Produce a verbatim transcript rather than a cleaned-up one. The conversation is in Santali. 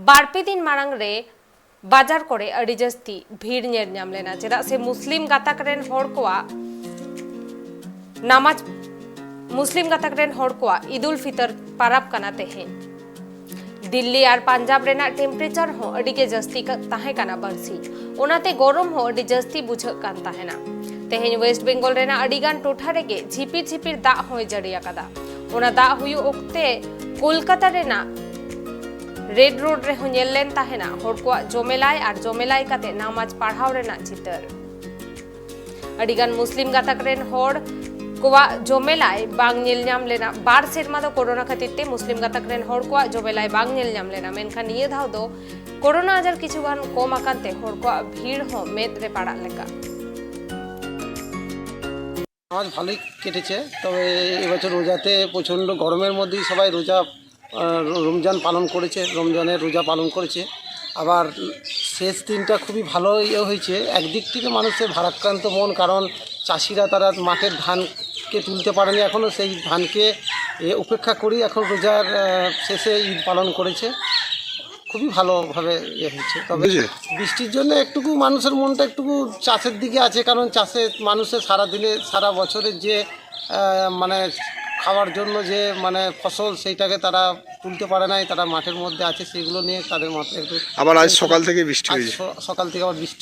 ᱵᱟᱨᱯᱮ ᱫᱤᱱ ᱢᱟᱲᱟᱝ ᱨᱮ ᱵᱟᱡᱟᱨ ᱠᱚᱨᱮ ᱟᱹᱰᱤ ᱡᱟᱹᱥᱛᱤ ᱵᱷᱤᱲ ᱧᱮᱞ ᱧᱟᱢ ᱞᱮᱱᱟ, ᱪᱮᱫᱟᱜ ᱥᱮ ᱢᱩᱥᱞᱤᱢ ᱜᱟᱛᱟᱠ ᱨᱮᱱ ᱦᱚᱲ ᱠᱚᱣᱟᱜ ᱱᱟᱢᱟᱡᱽ ᱢᱩᱥᱞᱤᱢ ᱜᱟᱛᱟᱠ ᱨᱮᱱ ᱦᱚᱲ ᱠᱚᱣᱟᱜ ᱤᱫᱩᱞ ᱯᱷᱤᱛᱚᱨ ᱯᱟᱨᱟᱵᱽ ᱠᱟᱱᱟ ᱛᱮᱦᱮᱧ᱾ ᱫᱤᱞᱞᱤ ᱟᱨ ᱯᱟᱧᱡᱟᱵᱽ ᱨᱮᱱᱟᱜ ᱴᱮᱢᱯᱟᱨᱮᱪᱟᱨ ᱦᱚᱸ ᱟᱹᱰᱤ ᱜᱮ ᱡᱟᱹᱥᱛᱤ ᱠᱟ- ᱛᱟᱦᱮᱸ ᱠᱟᱱᱟ ᱵᱟᱹᱲᱥᱤ, ᱚᱱᱟᱛᱮ ᱜᱚᱨᱚᱢ ᱦᱚᱸ ᱟᱹᱰᱤ ᱡᱟᱹᱥᱛᱤ ᱵᱩᱡᱷᱟᱹᱜ ᱠᱟᱱ ᱛᱟᱦᱮᱱᱟ᱾ ᱛᱮᱦᱮᱧ ᱳᱭᱮᱥᱴ ᱵᱮᱝᱜᱚᱞ ᱨᱮᱱᱟᱜ ᱟᱹᱰᱤ ᱜᱟᱱ ᱴᱚᱴᱷᱟ ᱨᱮᱜᱮ ᱡᱷᱤᱯᱤᱨ ᱡᱷᱤᱯᱤᱨ ᱫᱟᱜ ᱦᱚᱸᱭ ᱡᱟᱹᱲᱤ ᱟᱠᱟᱫᱟ᱾ ᱚᱱᱟ ᱫᱟᱜ ᱦᱩᱭᱩᱜ ᱚᱠᱛᱮ ᱠᱳᱞᱠᱟᱛᱟ ᱨᱮᱱᱟᱜ ᱨᱮᱰ ᱨᱳᱰ ᱨᱮᱦᱚᱸ ᱧᱮᱞ ᱞᱮᱱ ᱛᱟᱦᱮᱱᱟ ᱦᱚᱲ ᱠᱚᱣᱟᱜ ᱡᱚᱢᱮᱞᱟᱭ ᱟᱨ ᱡᱚᱢᱮᱞᱟᱭ ᱠᱟᱛᱮ ᱱᱟᱢᱟᱡᱽ ᱯᱟᱲᱦᱟᱣ ᱨᱮᱱᱟᱜ ᱪᱤᱛᱟᱹᱨ᱾ ᱟᱹᱰᱤᱜᱟᱱ ᱢᱩᱥᱞᱤᱢ ᱜᱟᱛᱟᱠ ᱨᱮᱱ ᱦᱚᱲ ᱠᱚᱣᱟᱜ ᱡᱚᱢᱮᱞᱟᱭ ᱵᱟᱝ ᱧᱮᱞ ᱧᱟᱢ ᱞᱮᱱᱟ᱾ ᱵᱟᱨ ᱥᱮᱨᱢᱟ ᱫᱚ ᱠᱳᱨᱳᱱᱟ ᱠᱷᱟᱹᱛᱤᱨ ᱛᱮ ᱢᱩᱥᱞᱤᱢ ᱜᱟᱛᱟᱠ ᱨᱮᱱ ᱦᱚᱲ ᱠᱚᱣᱟᱜ ᱡᱚᱢᱮᱞᱟᱭ ᱵᱟᱝ ᱧᱮᱞ ᱧᱟᱢ ᱞᱮᱱᱟ, ᱢᱮᱱᱠᱷᱟᱱ ᱱᱤᱭᱟᱹ ᱫᱷᱟᱣ ᱫᱚ ᱠᱳᱨᱳᱱᱟ ᱟᱡᱟᱨ ᱠᱤᱪᱷᱩ ᱜᱟᱱ ᱠᱚᱢ ᱟᱠᱟᱱ ᱛᱮ ᱦᱚᱲ ᱠᱚᱣᱟᱜ ᱵᱷᱤᱲ ᱦᱚᱸ ᱢᱮᱫ ᱨᱮ ᱯᱟᱲᱟᱜ ᱞᱮᱠᱟ᱾ নামাজ ভালোই কেটেছে। তবে এবছর রোজাতে প্রচণ্ড গরমের মধ্যেই সবাই রোজা আহ, রমজান পালন করেছে, রমজানের রোজা পালন করেছে। আবার শেষ দিনটা খুবই ভালো ইয়ে হয়েছে। একদিক থেকে মানুষের ভারাক্রান্ত মন, কারণ চাষিরা তারা মাঠের ধানকে তুলতে পারেনি এখনও, সেই ধানকে এ, উপেক্ষা করেই এখন রোজার আহ, শেষে ঈদ পালন করেছে। খুবই ভালোভাবে ইয়ে হয়েছে। তবে বুঝলে? বৃষ্টির জন্য একটুকু মানুষের মনটা একটুকু চাষের দিকে আছে, কারণ চাষে মানুষের সারা দিনে সারা বছরের যে আহ, মানে খাওয়ার জন্য যে মানে ফসল, সেইটাকে তারা তুলতে পারে নাই, তারা মাঠের মধ্যে আছে, সেগুলো নিয়ে তাদের মাথায় একটু আবার আজ সকাল থেকে বৃষ্টি আজ হয়েছে। স- সকাল থেকে আবার বৃষ্টি